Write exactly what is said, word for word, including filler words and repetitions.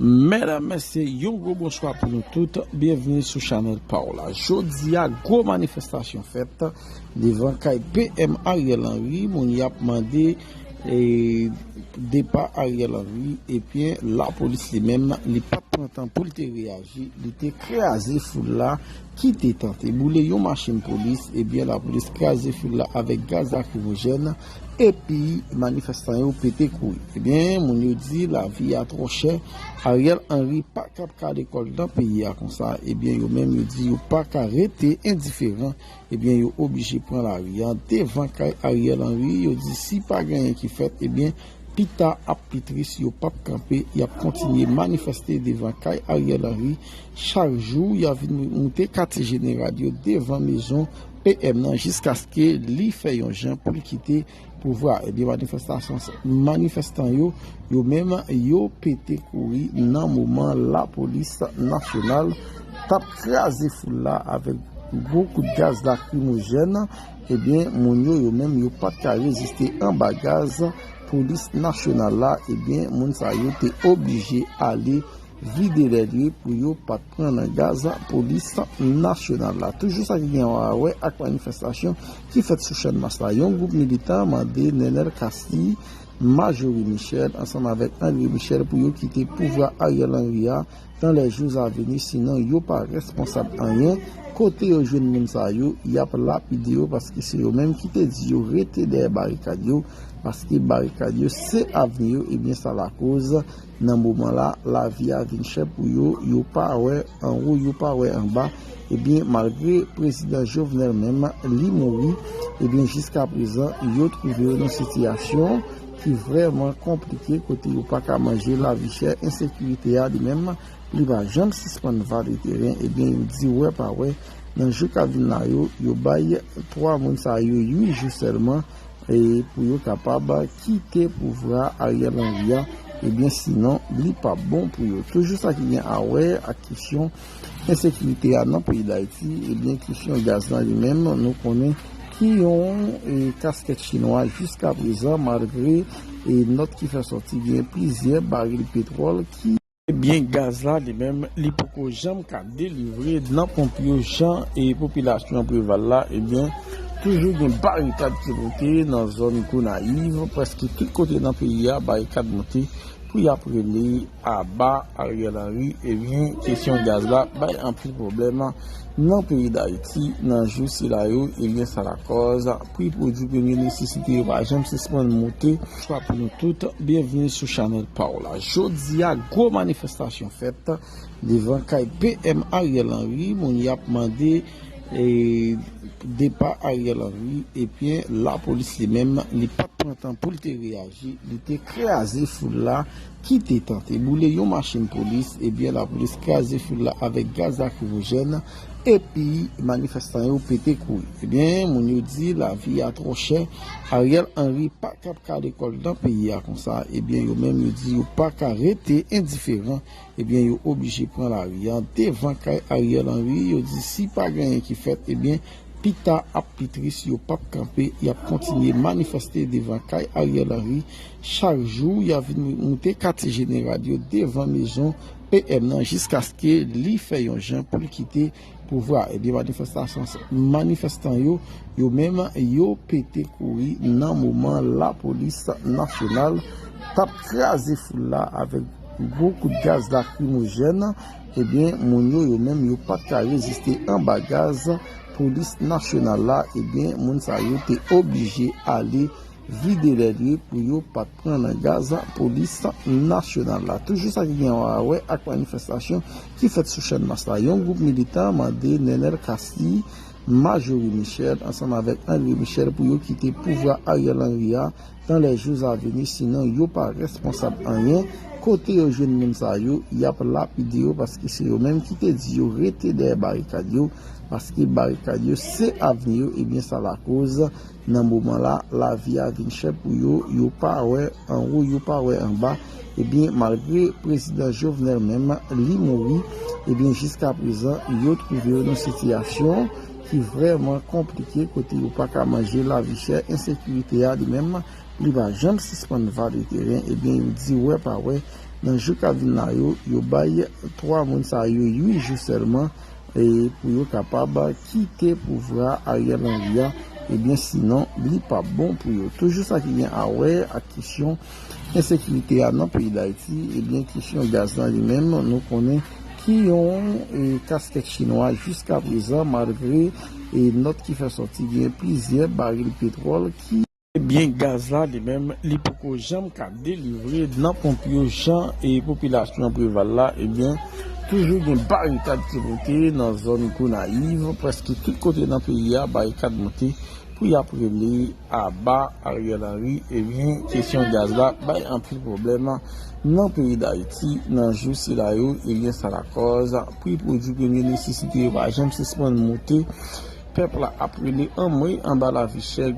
Medam, mesye, yon gwo bonswa pou nou tout. Byenveni sou chanèl pa w la. Jodi a, gwo manifestasyon fèt devan kay P M Ariel Henry. Moun y ap mande e, depa Ariel Henry, ebyen, lapolis li menm, li pa t pran tan pou l te reyaji, li te kraze foul la ki te tante boule yon machin polis, ebyen, lapolis kraze foul la avèk gaz lakrimojèn, epi manifestan yo pete kouri. Ebyen, moun yo di lavi a twò chè, Ariel Henry pa k ap kale kò l nan peyi a konsa, ebyen, yo menm yo di yo pa ka rete endiferan, ebyen, yo oblije pran lari a devan kay Ariel Henry, yo di si pa gen anyen ki fèt, ebyen, pita ap pi tris, yo p ap kanpe, y ap kontinye manifeste devan kay Ariel Henry. Chak jou, y ap vin moute katye jeneral yo devan mezon P M nan jiskaske li fè yon jan pou l kite pouvwa. Ebyen, manifestasyon, manifestan yo, yo menm, yo pete kouri nan moman lapolis nasyonal t ap kraze foul la avèk gwo kout gaz lakrimojèn. Ebyen, moun yo, yo menm, yo pa t ka reziste anba gaz polis nasyonal la. Ebyen, moun sa yo te oblije ale vide lè lye pou yo pa t pran nan gaz polis nasyonal la. Toujou sa ki gen a wè ak manifestasyon ki fèt sou Channmas la, yon gwoup militan mande Nenel Cassy, Marjorie Michel ansanm avèk André Michel pou yo kite pouvwa Ariel Henry a dans les jours à venir, sinon yo pa responsab anyen. Kote yo jwenn moun sa yo, y ap lapide yo, paske se yo menm ki te di yo rete dèyè barikad yo, paske barikad yo se avni yo, ebyen sa lakoz nan moman la, lavi a vin chè pou yo, yo pa wè anwo, yo pa wè anba. Ebyen, malgre prezidan Jovenel menm, li mouri, ebyen, jiska prezan, yo twouve yo nan sitiyasyon ki vrèman konplike, kote yo pa ka manje, lavi chè, ensekirite a li menm, li pa janm sispann vale teren, ebyen, yo di wè pa wè, nan jou k ap vin la yo, yo bay twa moun sa yo uit jou sèlman, e pou yo kapab kite pouvwa Ariel Henry a, ebyen, sinon, li p ap bon pou yo. Toujou sa ki gen a wè ak kesyon ensekirite a nan peyi Dayiti, ebyen, kesyon gaz la li menm, nou konnen ki yon, e, kaskèt chinwa jiska prezan, malgre, e, nòt ki fè sòti, gen plizyè baril petwòl ki, ebyen, gaz la li menm, li poko janm ka delivre nan ponp yo, jan, e, popilasyon Preval la, ebyen, toujou gen barikad ki moute nan zòn Gonayiv, prèske tout kote nan peyi a, barikad moute pou y ap rele aba Ariel Henry, ebyen, kesyon gaz la bay anpil pwoblèm nan peyi Dayiti nan jou sila yo, ebyen, sa lakòz pri pwodui premye nesesite yo pa janm sispann moute. Bonswa pou nou tout, byenveni sou chanèl pa w la. Jodi a, gwo manifestasyon fèt devan kay P M Ariel Henry, moun y ap mande, e, depa Ariel Henry, ebyen, lapolis li menm, li pa t pran tan pou l te reyaji, li te kraze foul la ki te tante boule yon machin polis, ebyen, lapolis kraze foul la avèk gaz lakrimojèn, epi manifestan yo pete kouri. Ebyen, moun yo di lavi a twò chè, Ariel Henry pa k ap kale kò l nan peyi a konsa, ebyen, yo menm yo di yo pa ka rete endiferan, ebyen, yo oblije pran lari a devan kay Ariel Henry, yo di si pa gen anyen ki fèt, ebyen, pita ap pi tris, yo p ap kanpe, y ap kontinye manifeste devan kay Ariel Henry. Chak jou, y ap vin moute katye jeneral yo devan mezon P M nan jiskaske li fè yon jan pou l kite pouvwa. Ebyen, manifestasyon, manifestan yo, yo menm, yo pete kouri nan moman lapolis nasyonal t ap kraze foul la avèk gwo kout gaz lakrimojèn. Ebyen, moun yo, yo menm, yo pa t ka reziste anba gaz polis nasyonal la. Ebyen, moun sa yo te oblije ale vide lè lye pou yo pa t pran nan gaz polis nasyonal la. Toujou sa ki gen a wè ak manifestasyon ki fèt sou Channmas la, yon gwoup militan mande Nenel Cassy, Marjorie Michel ansanm avèk André Michel pou yo kite pouvwa Ariel Henry a dans les jours à venir, sinon yo pa responsab anyen. Kote yo jwenn moun sa yo, y ap lapide yo, paske se yo menm ki te di yo rete dèyè barikad yo, paske barikad yo se avni yo, ebyen, sa lakoz nan moman la, lavi a vin chè pou yo, yo pa wè anwo, yo pa wè anba. Ebyen, malgre prezidan Jovenel menm, li mouri, ebyen, jiska prezan, yo twouve yo nan sitiyasyon ki vrèman konplike, kote yo pa ka manje, lavi chè, ensekirite a li menm, li pa janm sispann vale teren, ebyen, yo di wè pa wè, Nan jou k ap vin la yo, yo bay twa moun sa yo uit jou sèlman e pou yo kapab kite pouvwa Ariel Henry a, ebyen sinon li p ap bon pou yo. Toujou sa ki gen a wè ak kesyon ensekirite a nan peyi Dayiti, ebyen kesyon gaz la li menm, nou konnen ki yon e, kaskèt chinwa jiska prezan, malgre e, nòt ki fè sòti gen plizyè baril petwòl ki Ebyen, gaz la li menm, li poko janm ka delivre nan ponp yo jan e popilasyon Preval la, ebyen, toujou gen barikad ki monte nan zòn Gonayiv, prèske tout kote nan peyi a, barikad monte pou y ap rele aba Ariel Henry, ebyen, kesyon gaz la bay anpil pwoblèm nan peyi Dayiti nan jou sila yo, ebyen, sa lakòz pri pwodui premye nesesite yo pa janm sispann monte, pèp la ap rele anmwe anba lavi chè.